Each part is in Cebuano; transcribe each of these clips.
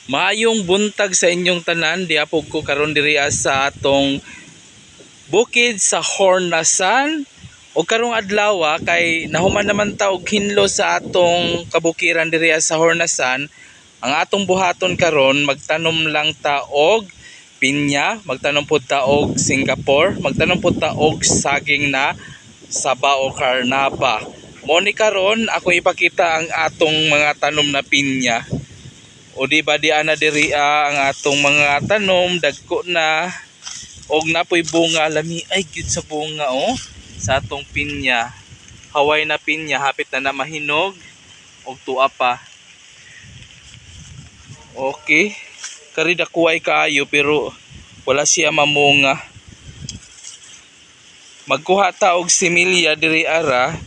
Maayong buntag sa inyong tanan, diapog ko karon diri sa atong bukid sa Hornasan. O karong adlaw kay nahuman naman ta og hinlo sa atong kabukiran diri sa Hornasan. Ang atong buhaton karon, magtanom lang ta og pinya, magtanom pud ta og Singapore, magtanom pud ta og saging na saba o karnaba. Mo ni karon ako ipakita ang atong mga tanom na pinya. O di ba di ana diri ang atong mga tanom, dagko na og napoy bunga, lami ay gyud sa bunga oh sa atong pinya. Haway na pinya, hapit na na mahinog og tuwa pa. Okay. Kari dakuay kaayo pero wala siya mamunga. Magkuha ta og similya diri ara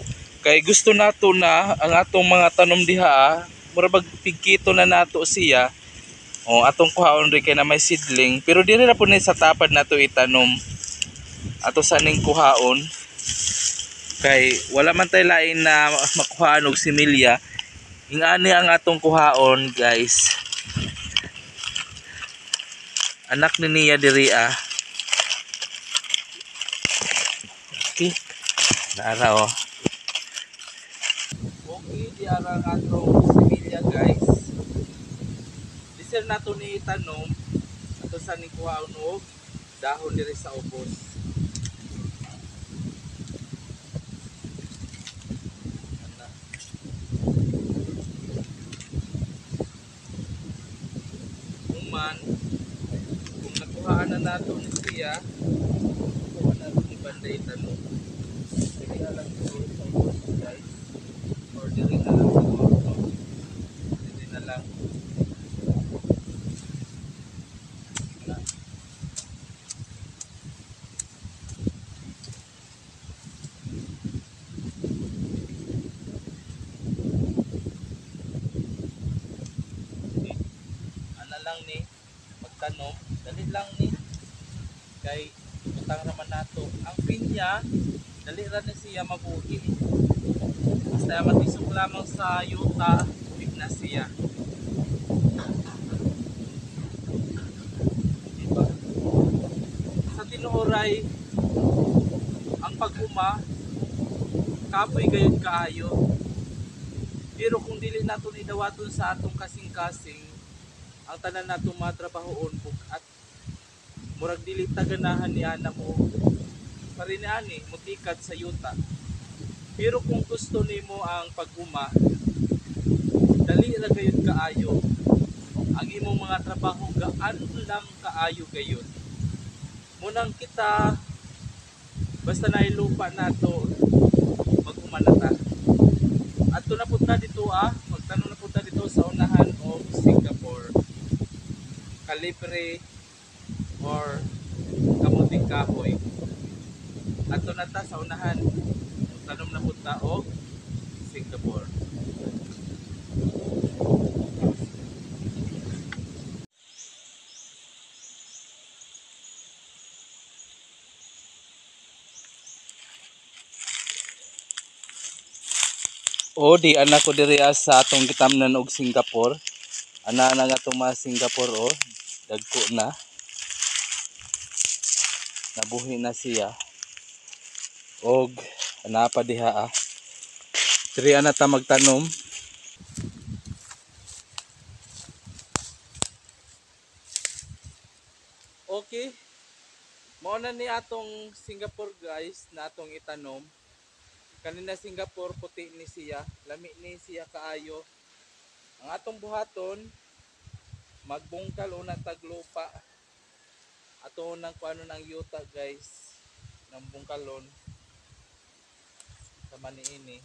kay gusto nato na ang atong mga tanom diha, mura bag pigkito na nato siya. O atong kuhaon ri kay na may seedling pero diri ra pud ni sa tapad nato itanom. Ato sa ning kuhaon kay wala man tay lain na makuhaan og similya. Ingani ang atong kuhaon, guys. Anak ni niya diri ah. Okay. Naara oh. Okay, di ara ang atong similya, guys. Disir nato ni itanom ato sa ning kuhaon og dahon diri sa ubos. Ana. Human, kung nakuhaan na nato ni siya, kuha na ni banda itanom. Diri na lang siguro sa ubos, guys. Or diri na lang siguro to. Diri na lang. Ana. Ana lang ni magtanom, dali lang ni kay butang raman nato. Ang pinya dali ra ni siya mabuhi. Basta matisok lamang sa yuta, big na siya. Diba? Sa tinuoray ang pag-uma kapoy gayud kaayo. Pero kung dili nato ni dawaton sa atong kasing-kasing, ang tanan natong mga trabahoon at murag dili ta ganahan ni ana mo parin ani mutikad sa yuta. Pero kung gusto nimo ang pag-uma, dali ra gayud kaayo. Ang imong mga trabaho gaan lang kaayo gayud. Munang kita basta naay lupa nato, mag-uma na ta. Adto na pud ta dito magtanom na pud ta dito sa unahan og Singapore. Kalibre or kamuting kahoy. Adto na ta sa unahan, magtanom na pud ta og Singapore. O di anak ko diri sa atong gitamnan og Singapore. Ana na nga atong mga Singapore oh, dagko na. Nabuhi na siya. Og ana pa diha ah. Diri ana ta magtanom. Okay. Mao na ni atong Singapore, guys, na atong itanom. Kanina Singapore puti ni siya, lami ni siya kaayo. Ang atong buhaton, magbungkal una tag lupa. Ato nang kuano ng yuta, guys, ng bungkalon sa maniini.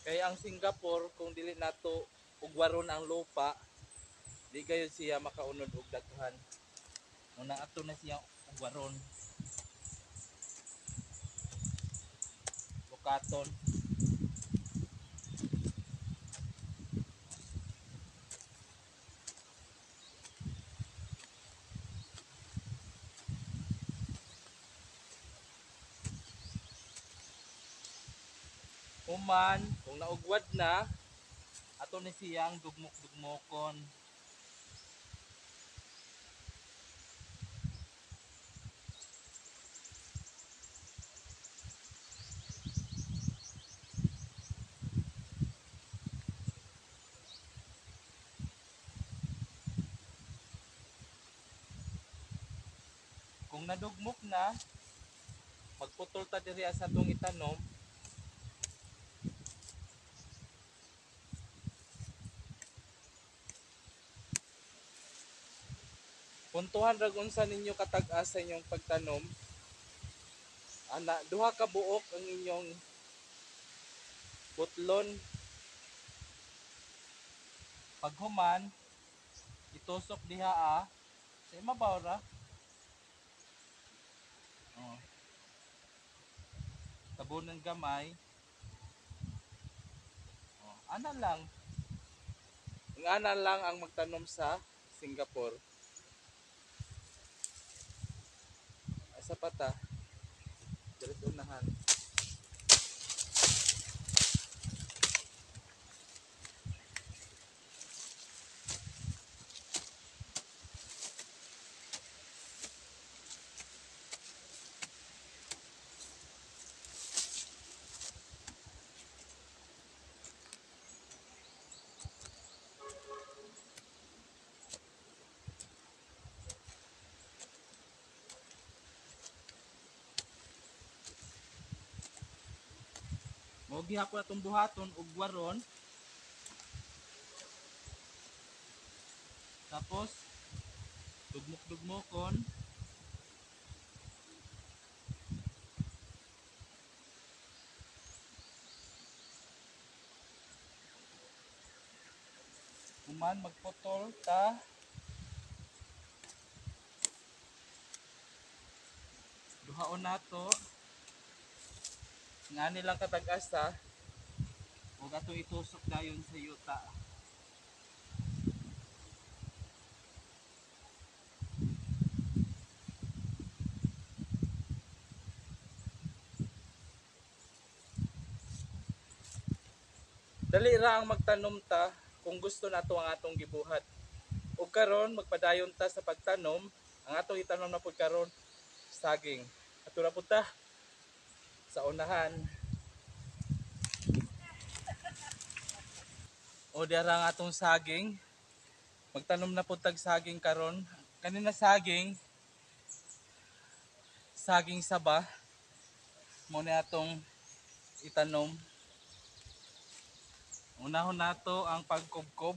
Kay ang Singapore kung dili nato ugwaron ang lupa, di kayo siya makaunod og daghan. Muna ato na siya ugwaron. Bukaton. Human, kung naugwad na, ato ni siyang dugmok-dugmokon. Kung nadugmok na, magputol ta diri sa atong itanom. Puntuhan ra unsa ninyo katag-as sa inyong pagtanom. Ana, duha ka buok ang inyong butlon. Paghuman, itusok diha sa imabaw ra. Oh. Tabunan gamay. Oh, ana lang. Ang ana lang ang magtanom sa Singapore. Asa pa ta? Diri sa unahan. Mao gihapon atong buhaton og waron. Tapos dugmok-dugmokon. Human magputol ta. Duhaon nato. Ngani lang katag-asa. Ug atong itusok dayon sa yuta. Dali ra ang magtanom ta kung gusto nato ang atong gibuhat. Ug karon magpadayon ta sa pagtanom. Ang atong itanom na pud karon saging. Ato ra pud ta sa unahan. O dira ang atong saging. Magtanom na pud tag saging karon. Kanina saging, saging saba mo ni atong itanom. Unahon nato ang pagkubkob.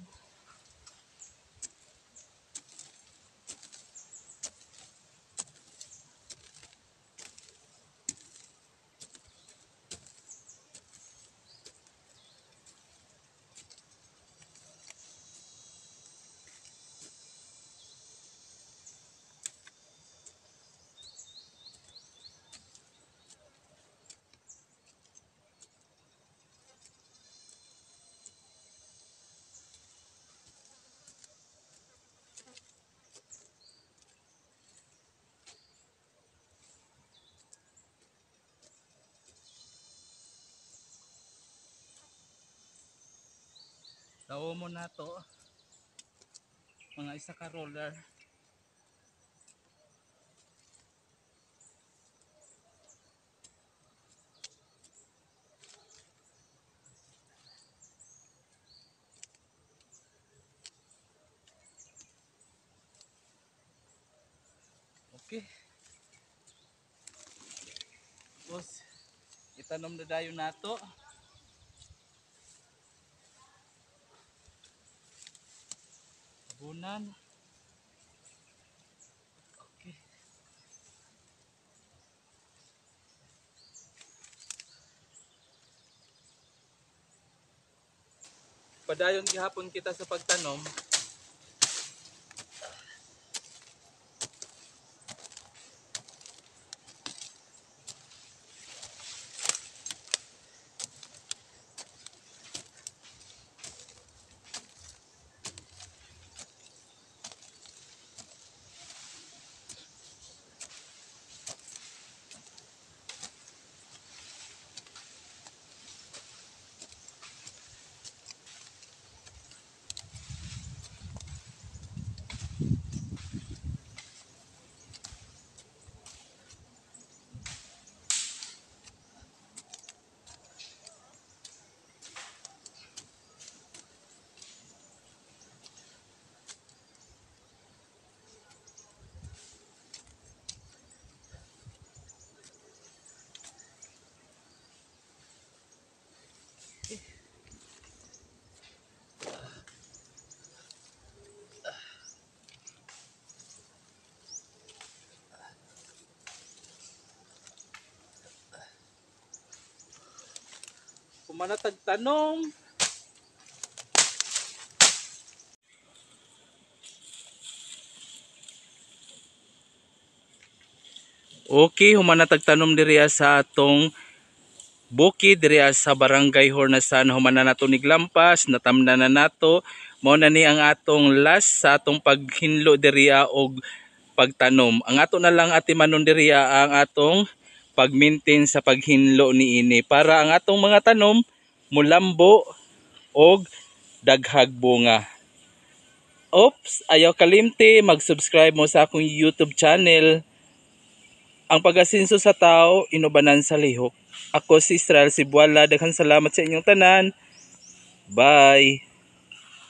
Tawo mo na to mga isa ka roller. Okay. Tapos itanom na dayon nato. Tabunan. Okay. Padayon gihapon kita sa pagtanom. Humana tag tanom. Okay, humana tag tanom diri sa atong bukid diri sa Barangay Honasan. Humana nato niglampas, natamnan na nato. Mao na ni ang atong last sa atong paghinlo diri og pagtanom. Ang ato na lang atimanon diri ang atong pag-maintain sa paghinlo niini para ang atong mga tanom mulambo og daghag bunga. Oops, ayaw kalimti mag-subscribe mo sa akong YouTube channel. Ang pag-asinso sa tao, inubanan sa lihok. Ako si Israel Sibuala. Daghang salamat sa inyong tanan. Bye!